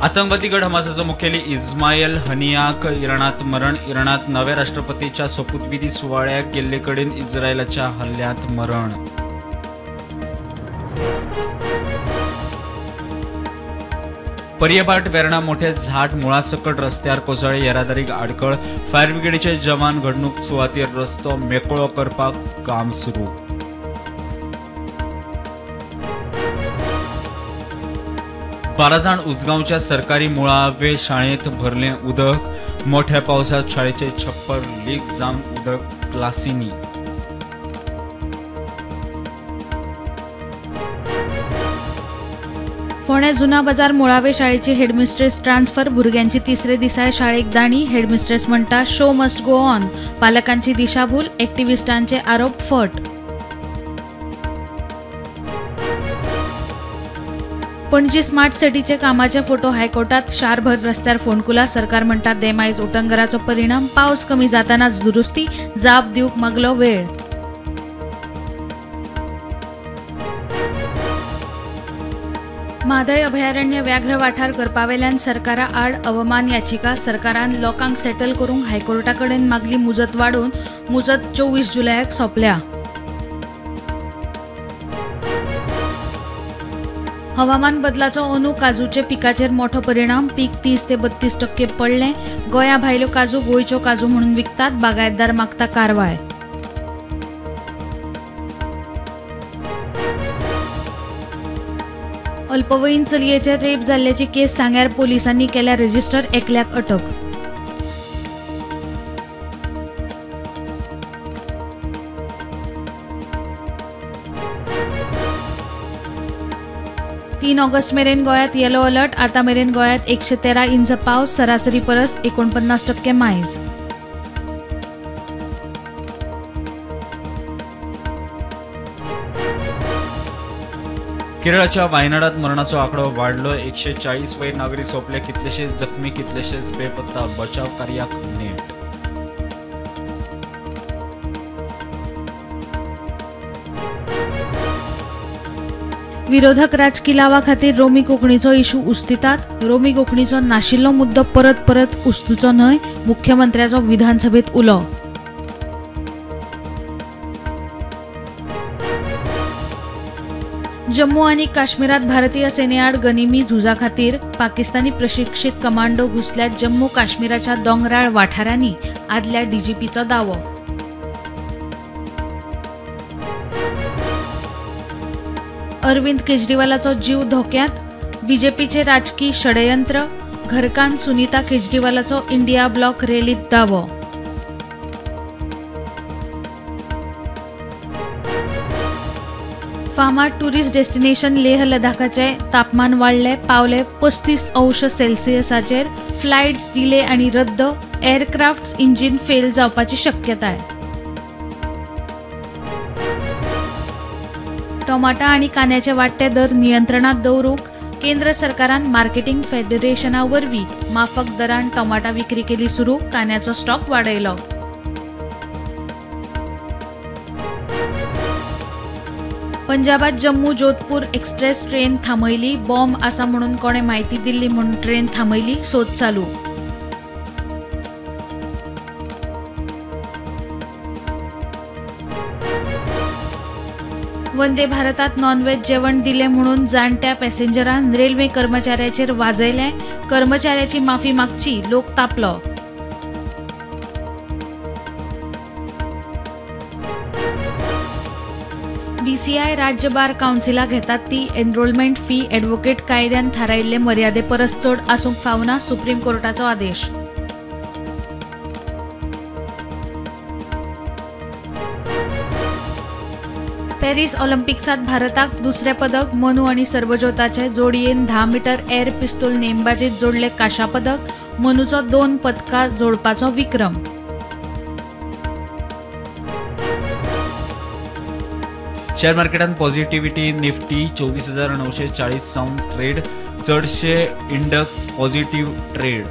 आतंकवादी गट हमासाचो मुखेली इस्मायल हनियाक इराणात मरण. इराणात नव्या राष्ट्रपतीच्या सोपूतविधी सुवाळ्याक गेल्ले कडेन इस्रायलाच्या हल्ल्यांत मरण. पर्यभाट वेर्णा मोठे झाड मुळासकट रस्त्यार कोसळ्ळे येरादारीक आडखळ. फायर ब्रिगेडीचे जवान घडणूक सुवातेर रस्तो मेकळो करपाक काम सुरू. बारा जाण उजगांवच्या सरकारी मुळावे शाळेंत भरलें उदक. मोठ्या पावसात शाळेचे छप्पर लीक जावन उदक क्लासींनी. फोंडें जुना बाजार मुळावे शाळेची हेडमिस्ट्रेस ट्रान्सफर. भुरग्यांची तिसरे दिसाय शाळेक दाणी. हेडमिस्ट्रेस म्हणटा शो मस्ट गो ऑन. पालकांची दिशाभूल, एक्टिविस्टांचे आरोप फट. पणजी स्मार्ट सिटीचे कामाचे फोटो हायकोर्टात. शारभर रस्त्यार फोंडकुला. सरकार म्हणटा देमायज उटंगराचो परिणाम. पावस कमी जातानाच दुरुस्ती. जाप दिवंक मागलो वेळ. म्हादय अभयारण्य व्याघ्र वाठार करपावेल्यान सरकारा आड अवमान याचिका. सरकारान लोकांक सेटल करूंक हायकोर्टा कडेन मागली मुजत वाडोवन. मुजत 24 जुलयाक सोंपल्या. हवामान बदलाचो अंदू काजूचे पिकाचेर मोठो परिणाम. पीक 30 ते 32% पडलें. गोंया भायल्यो काजू गोंयच्यो काजू म्हणून विकतात. बागायतदार मागता कारवाय. अल्पवयीन चलयेचेर रेप जाल्ल्याची केस सांग्यार पोलिसांनी केल्या रजिस्टर. एकल्याक अटक. तीन ऑगस्ट मेरेन गोंयांत येलो अलर्ट. आतां मेरेन गोंयांत 113 इंच पावस. सरासरी परस 49% मायज. केरळाच्या वायनाडात मरणाचो आंकडो वाडलो. 140 वयर नागरी सोंपले. कितलेशेच जखमी, कितलेशेच बेपत्ता. बचाव कार्याक नेट. विरोधक राजकी लावा खातीर रोमी कोंकणीचो इशू उस्तितात. रोमी कोंकणीचो नाशिल्लो मुद्दो परत परत उस्तुचो न्हय, मुख्यमंत्र्याचो विधानसभेत उलो. जम्मू आनी काश्मीरात भारतीय सेनेआड गनिमी झुजा खातीर पाकिस्तानी प्रशिक्षित कमांडो घुसल्यात जम्मू काश्मीराच्या दोंगराळ वाठारांनी, आदल्या डीजीपीचो दावो. अरविंद केजरीवालाचो जीव धोक्यांत, बीजेपीचे राजकी षडयंत्र, घरकान्न सुनीता केजरीवालाचो इंडिया ब्लॉक रॅलीत दावो. फामाद टुरिस्ट डेस्टिनेशन लेह लडाखाचे तापमान वाडले, पावले 35 अंश सेल्सियसाचेर. फ्लायट्स डिले आनी रद्द, एअरक्राफ्ट इंजिन फेल जावपाची शक्यताय. टोमाटा आनी कांद्याचे वाडटे दर नियंत्रणात दवरूंक केंद्र सरकारान मार्केटिंग फेडरेशना वरवीं माफक दरान टोमाटा विक्री केली सुरू, कांद्याचो स्टॉक वाडयलो. पंजाबात जम्मू जोधपूर एक्सप्रेस ट्रेन थांबयली. बॉम्ब आसा म्हणून कोणे म्हायती दिल्ली म्हूण ट्रेन थांबयली, सोद चालू. वंदे भारतात नॉनव्हेज जेवण दिलें म्हणून जाणट्या पॅसेंजरान रेल्वे कर्मचाऱ्याचेर वाजयलें. कर्मचाऱ्याची माफी मागची, लोक तापलो. बीसीआय राज्य बार कावन्सिला घेतात ती एनरोलमेंट फी ॲडव्होकेट कायद्यान थारायिल्ले मर्यादे परस चड आसूंक फावना, सुप्रीम कोर्टाचो आदेश. पॅरीस ऑलिम्पिक्सात भारताक दुसरें पदक. मनू आनी सर्वज्योताचे जोडयेन 10 मीटर एअर पिस्तूल नेमबाजीत जोडले कांश्या पदक. मनूचो 2 पदकां जोडपाचो विक्रम. शेअर मार्केटात पॉझिटिव्हिटी. निफ्टी 24,940 सावन ट्रेड, चडशे इंडेक्स पॉझिटिव्ह ट्रेड.